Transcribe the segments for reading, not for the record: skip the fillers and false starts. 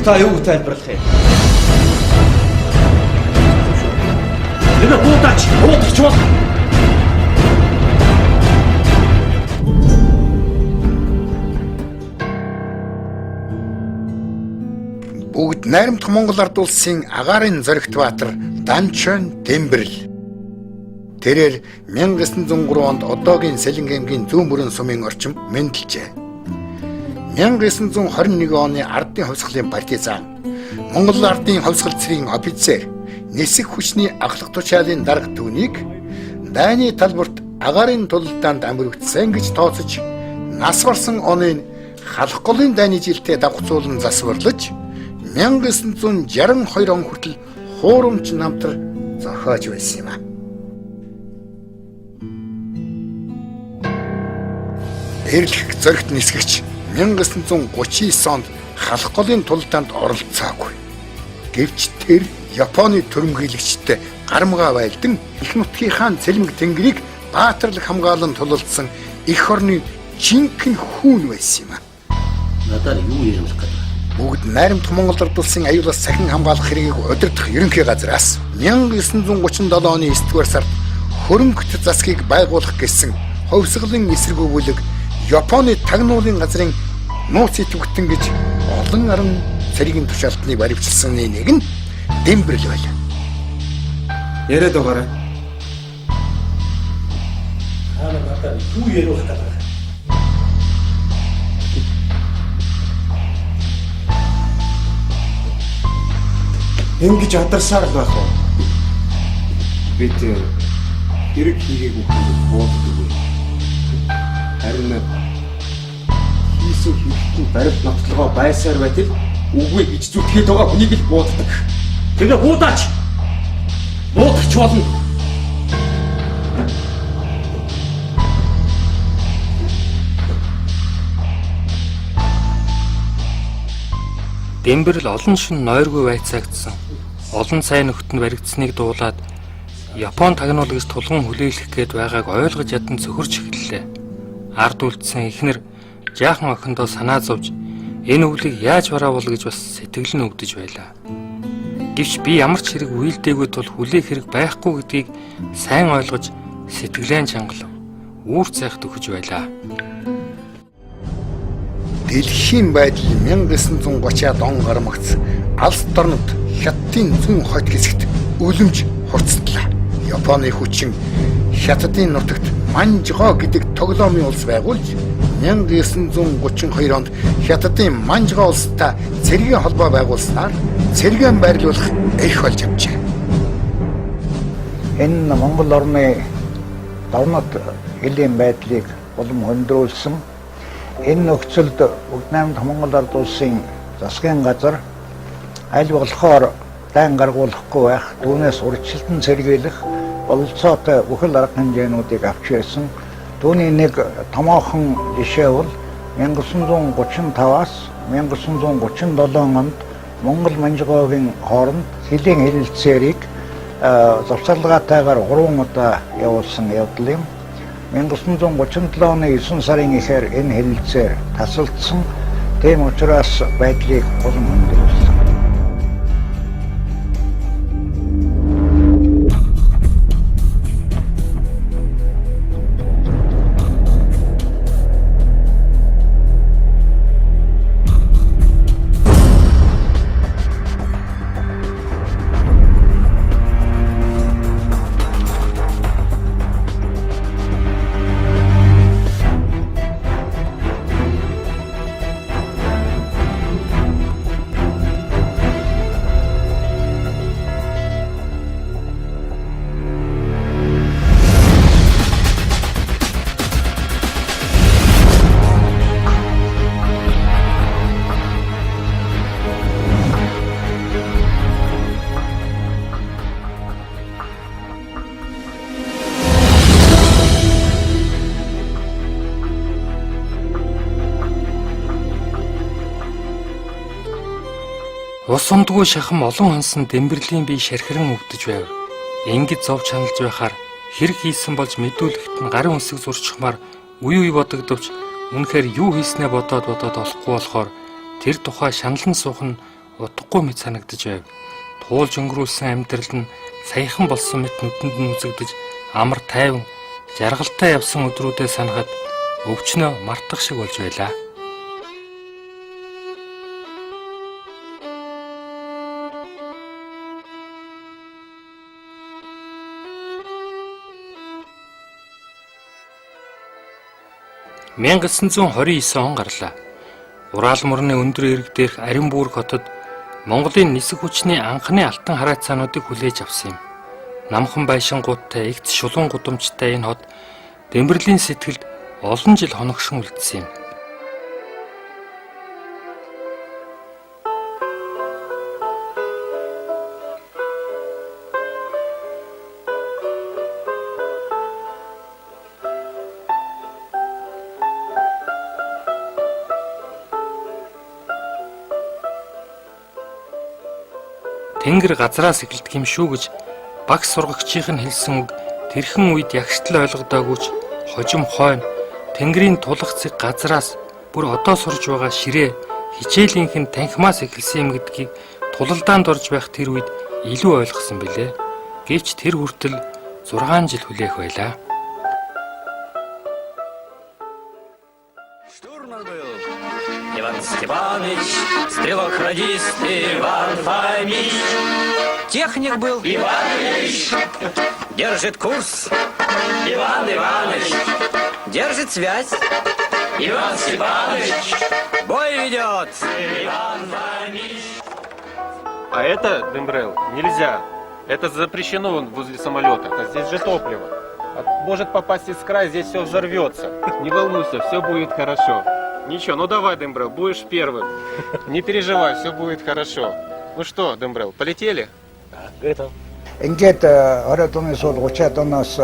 Та юу тайлбарлах юм? Энэ буудаач, буудагч бол. Бүгд найрамдах Монгол Ард улсын агаарын зоригт баатар Данчон Дэмбэрэл. Тэрээр 1903 онд одоогийн Сэлэнгэ аймгийн зүүн бүрэн сумын орчим мэндэлжээ. 1921 оны ардын хувьсгалын партизан, Монгол ардын хувьсгал цэргийн офицер, нисэх хүчний ахлах тушаалын дарга түүнийг дайны талбарт агаарын тулалдаанд амрагдсан гэж тооцож, нас барсан оны халах голын дайны жилдээ давхцуулан засварлаж 1962 он хүртэл хуурамч намтар зохиож байсан юм а. Эрлэх зоригт нисгэгч 1939 онд халах голын тулалдаанд оролцоогүй. Гэвч тэр Японы төрөмгийлэгчтэй гарамгаа байлдан их нутгийнхаа цэлмэг тэнгэрийг баатарлаг хамгаалан тулалдсан эх орны жинхэнэ хүүн байсан юм а. Надаар юу ярилцах гэдэг вэ? Бүгд найрамдах Монгол Ард улсын аюулаас сахин хамгаалах хэргийг удирдах ерөнхий газраас 1937 оны 9-р сард хөрөнгөт засгийг байгуулах гэсэн хувьсгалын эсрэг өгүүлэг Японы тагнуулын газрын нууц идэвхтэн гэж олон аран цэргийн тушаалтныг баривчилсаны нэг нь Дэмбэрэл байлаа. Яриад байгаарай. Та надаар юу яриулах гэдэг вэ? Ингэж адарсаар л байх уу? Бид хэрэг хийгээгүй хүмүүс бууддаггүй. Харин хийсэн хэрэгтэн баримт ноцлогоо байсаар байтал үгүй гэж зүтгээд байгаа хүнийг л бууддаг. Тэгээ буудаач. Буудагч болно. Дэмбэрэл олон шин нойргүй байцаагдсан. Олон сайн нөхдөд нь баригдсныг дуулаад Япон тагнуул гэж тулган хүлээлгэх гээд байгааг ойлгож ядан цөхөрч эхэллээ. Ард үлдсэн эхнэр жаахан охиндоо санаа зовж энэ өвлийг яаж бараавал гэж бас сэтгэл нь өвдөж байлаа. Гэвч би ямар ч хэрэг үйлдээгүй тул хүлээх хэрэг байхгүй гэдгийг сайн ойлгож сэтгэлээ чангалав. Үүр цайх төхөж байлаа. Дэлхийн байдал 1930-аад он гармагц алс дорнод Хятадын зүүн хойд хэсэгт үлэмж хурцтлаа. Японы хүчин Хятадын нутагт Манжго гэдэг тоглоомын улс байгуулж 1932 онд Хятадын Манжго улстай цэргийн холбоо байгуулснаар цэргийн байрлуулах эрх болж авчээ. Энэ Монгол орны дорнод хилийн байдлыг улам хөндрүүлсэн. Энэ нөхцөлд Бүгд найрамдах Монгол Ард улсын засгийн газар аль болохоор дайн гаргуулахгүй байх, түүнээс урьдчилан сэргийлэх бололцоотой бүхэл арга хэмжээнүүдийг авч байсан. Түүний нэг томоохон жишээ бол 1935-аас 1937 онд Монгол Манжгоогийн хооронд хилийн хэлэлцээрийг завсарлагаатайгаар 3 удаа явуулсан явдал юм. 1937 оны 9 сарын ихээр энэ хэлэлцээр тасалдсан. Тийм учраас байдлыг улам хөндрүүлсэн. Ус ундгүй шахам олон хонсон Дэмбэрлийн бие шархиран өвдөж байв. Ингэж зов чаналж байхаар хэрэг хийсэн болж мэдүүлэхэд нь гарын үсэг зурчихмаар үе үе бодогдовч үнэхээр юу хийснээ бодоод бодоод олохгүй болохоор тэр тухай шаналн суух нь утгагүй мэт санагдаж байв. Туулж өнгөрүүлсэн амьдрал нь саяхан болсон мэт нүдэнд нь үзэгдэж амар тайван жаргалтай явсан өдрүүдээ санахад өвчнөө мартах шиг болж байлаа. «1929 он гарлаа. Урал мөрний өндөр эрэг дээрх Оренбург хотод Монголын нисэх хүчний анхны алтан хараацаануудыг хүлээж авсан юм. Намхан байшингуудтай эгц шулуун гудамжтай энэ хот Дэмбэрлийн сэтгэлд олон жил хоногшин үлдсэн юм. Тэнгэр газраас эхэлдэг юм шүү гэж багш сургагчийнх нь хэлсэн үг тэрхэн үед ягштал ойлгодоогүй ч хожим хойно тэнгэрийн тулах цэг газраас бүр одоо сурж байгаа ширээ хичээлийнх нь танхимаас эхэлсэн юм гэдгийг тулалдаанд орж байх тэр үед илүү ойлгосон билээ. Гэвч тэр хүртэл 6 жил хүлээх байлаа. Штурман был Иван Степаныч, стрелок-радист Иван Фомич. Техник был Иван Ильич держит курс. Иван Иваныч держит связь, Иван Степаныч бой ведет. Иван Фомич. А это, Дембрел, нельзя. Это запрещено возле самолета. А здесь же топливо. А может попасть искра, здесь все взорвется. Не волнуйся, все будет хорошо. Ничего, ну давай, Дембрел, будешь первым. Не переживай, все будет хорошо. Ну что, Дембрел, полетели? Ингээд 20-ад оны сул 30-ад оноос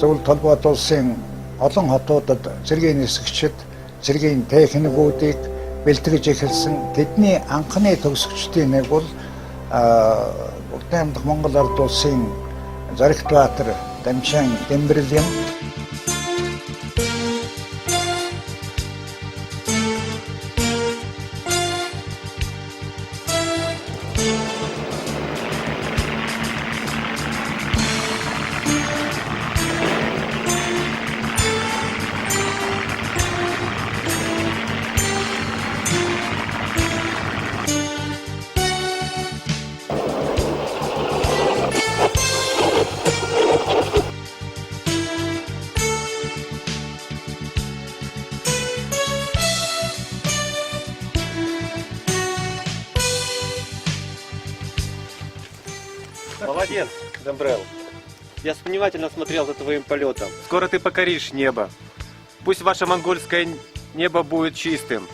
зөвлөлт холбоот улсын олон хотуудад цэргийн нисгчид, цэргийн техникүүдийг бэлтгэж эхэлсэн. Тэдний анхны төгсөгчдийн нэг бол Бүгд найрамдах Монгол Ард улсын Зоригт Баатар Дамшин Дэмбэрэл юм. Молодец, Дембрел. Я внимательно смотрел за твоим полетом. Скоро ты покоришь небо. Пусть ваше монгольское небо будет чистым.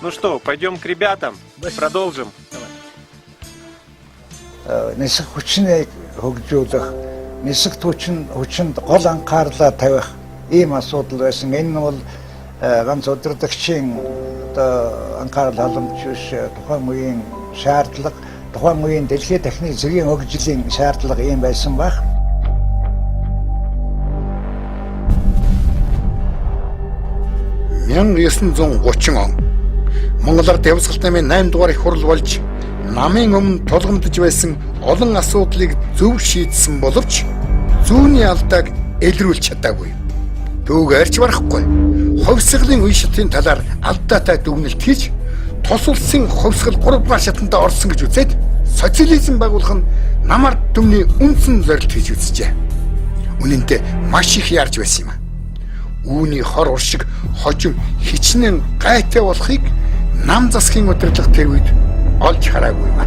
Ну что, пойдем к ребятам? Продолжим. Нисэх хүчнийг хөгжүүлэх, нисэх хүчинд гол анхаарлаа тавих ийм асуудал байсан. Энэ нь бол ганц удирдагчийн одоо анхаарал халамж биш, тухайн үеийн шаардлага, тухайн үеийн дэлхийн техник зэргийн хөгжлийн шаардлага ийм байсан байх. «1930 он Монгол Ард Явсгалт намын 8 дугаар их хурал болж намын өмнө тулгамдж байсан олон асуудлыг зөв шийдсэн боловч зүүнний алдааг элрүүлж чадаагүй. Түүгээр ч барахгүй. Хувьсгалын үе шатын талаар алдаатай дүгнэлт хийж тус улсын хувьсгал 3 дугаар шатанд орсон гэж үзээд социализм байгуулах нь нам ард түмний үндсэн зорилт гэж үзжээ. Үнэн дээр маш их яарч байсан юм. Үүний хор уршиг хожим хичнээн гайтай болохыг нам засгийн удирдлага тэр үед олж хараагүй юм.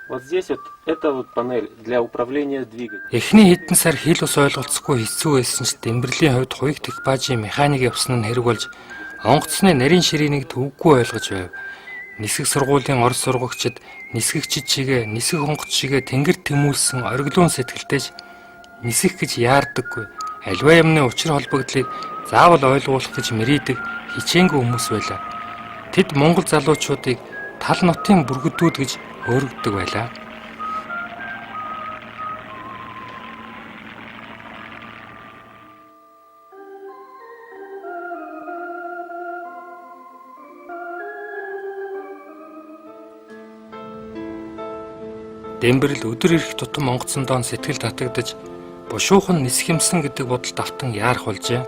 Вот здесь вот это вот панель для управления двигателем. Эхний хэдэн сар хэл ус ойлголцохгүй хэцүү байсан ч Дэмбэрлийн хувьд хуйг техбаажийн механик явсан нь хэрэг болж онгоцны нарийн ширээнийг төвөггүй ойлгож байв. Нисэх сургуулийн орос сургагчид нисгэгчид шигээ нисэх онгоц шигээ тэнгэр тэмүүлсэн ориглон сэтгэлтэйч нисэх гэж яардаггүй. Аливаа юмны учир холбогдлыг заавал ойлгуулах гэж мэрийдэг хичээнгүй хүмүүс байлаа. Тэд Монгол залуучуудыг тал нутгийн бүргэдүүд гэж хөөрөгдөг байлаа. Дэмбэрэл өдөр ирэх тутам онгоцондоо сэтгэл татагдаж бушуухан нисхэмсэн гэдэг бодолд автан яарах болжээ.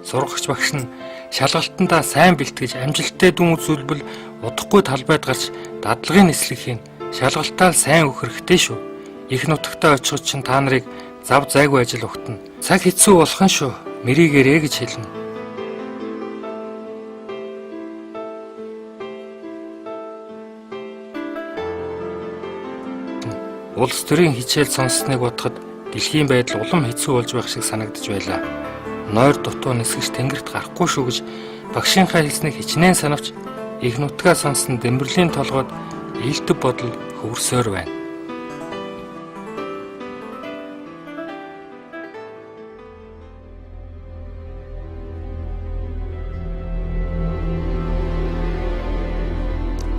Сургагч багш нь шалгалтандаа сайн бэлтгэж амжилттай дүн үзүүлбэл удахгүй талбайд гарч дадлагын нислэг хийн шалгалтаа л сайн өгөх хэрэгтэй шүү. Их нутагтаа очиход чинь та нарыг зав зайгүй ажил угтана. Цаг хэцүү болох нь шүү. Мэрийгээрээ гэж хэлнэ. Улс төрийн хичээл сонссныг бодоход дэлхийн байдал улам хэцүү болж байх шиг санагдаж байлаа. Нойр дутуу нисгэж тэнгэрт гарахгүй шүү гэж багшийнхаа хэлснийг хичнээн санавч их нутгаа сонссон Дэмбэрлийн толгойд ээлдэв бодол хөвөрсөөр байна.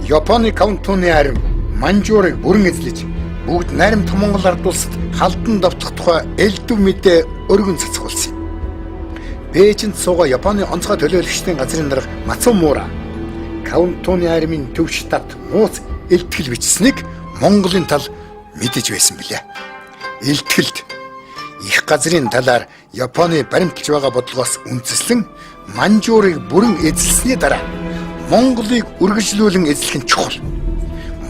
Японы Квантуны арим Маньчжурыг бүрэн эзлэж бүгд найрамдах Монгол ард улсад халдан довтох тухай элдв мэдээ өргөн цацгуулсан юм. Бээжинд суугаа Японы онцгой төлөөлөгчдийн газрын дарга Мацумура Квантуны армийн төв штабт нууц илтгэл бичсэнийг Монголын тал мэдэж байсан билээ. Илтгэлд их газрын талаар Японы баримталж байгаа бодлогоос үндэслэн Маньчжурыг бүрэн эзэлсэний дараа Монголыг үргэлжлүүлэн эзлэх нь чухал.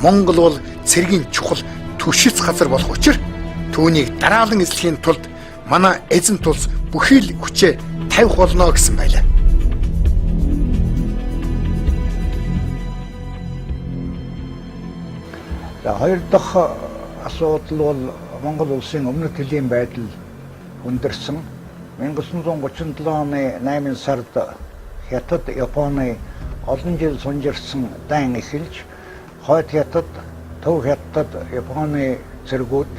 Монгол бол цэргийн чухал түшиц газар болох учир түүнийг дараалан эзлэхийн тулд манай эзэн тулс бүхий л хүчээ тавих болно гэсэн байлаа. За хоёр дахь асуудал бол Монгол улсын өмнөд хөлийн байдал хүндэрсэн. 1937 оны 8 сард Хятад Японы олон жил сунжирсан дайн эхэлж хойд Хятад, Төв Хятад Японы цэргүүд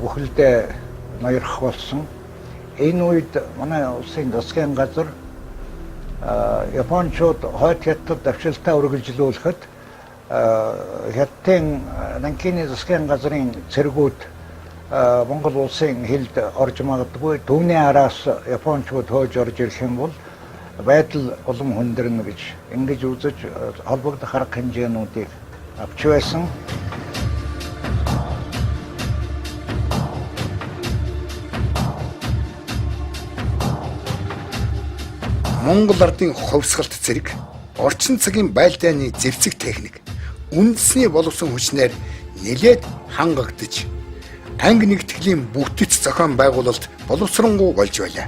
бүхэлдээ ноёрох болсон. Энэ үед манай улсын засгийн газар Япончууд хойд Хятад давшилтаа үргэлжлүүлэхэд Хятадын Нанкины засгийн газрын цэргүүд Монгол улсын хилд орж магадгүй. Түүний араас Япончууд хөөж орж ирэх юм бол байдал улам хүндэрнэ гэж ингэж үзэж холбогдох арга хэмжээнүүдийг авч байсан. Монгол ардын хувьсгалт зэрэг орчин цагийн байлдааны зэвсэг техник үндэсний боловсон хүчнээр нэлээд хангагдаж анги нэгтгэлийн бүтэц зохион байгуулалт боловсронгуй болж байлаа.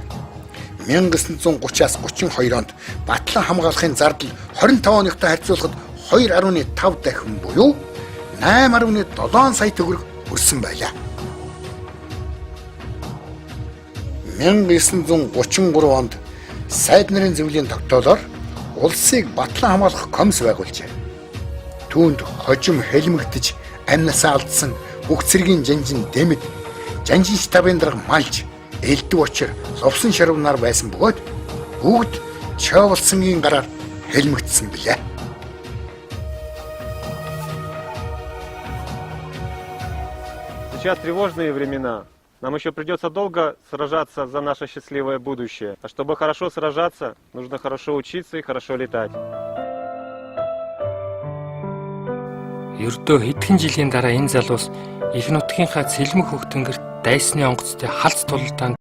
1930-аас 32 онд батлан хамгаалахын зардал 25 оныхтой харьцуулахад 2.5 дахин буюу 8.7 сая төгрөг өрсөн байлаа. 1933 онд сайд нарын зөвлөлийн тогтоолоор улсыг батлан хамгаалах комисс байгуулжээ. Түүнд хожим хэлмэгдэж амнасаа алдсан бүх цэргийн жанжин Дэмэд, жанжин штабын дарга Малж, Элдв очир, Лувсан шарвнаар байсан бөгөөд бүгд Чоолсонгийн гараар хэлмэгдсэн билээ. Сейчас тревожные времена. Нам еще придется долго сражаться за наше счастливое будущее. А чтобы хорошо сражаться, нужно хорошо учиться и хорошо летать. Ердөө хэдхэн жилийн дараа энэ залуус их нутгийнхаа цэлмэг хөх тэнгэрт дайсны онгоцтой халц тулалдаанд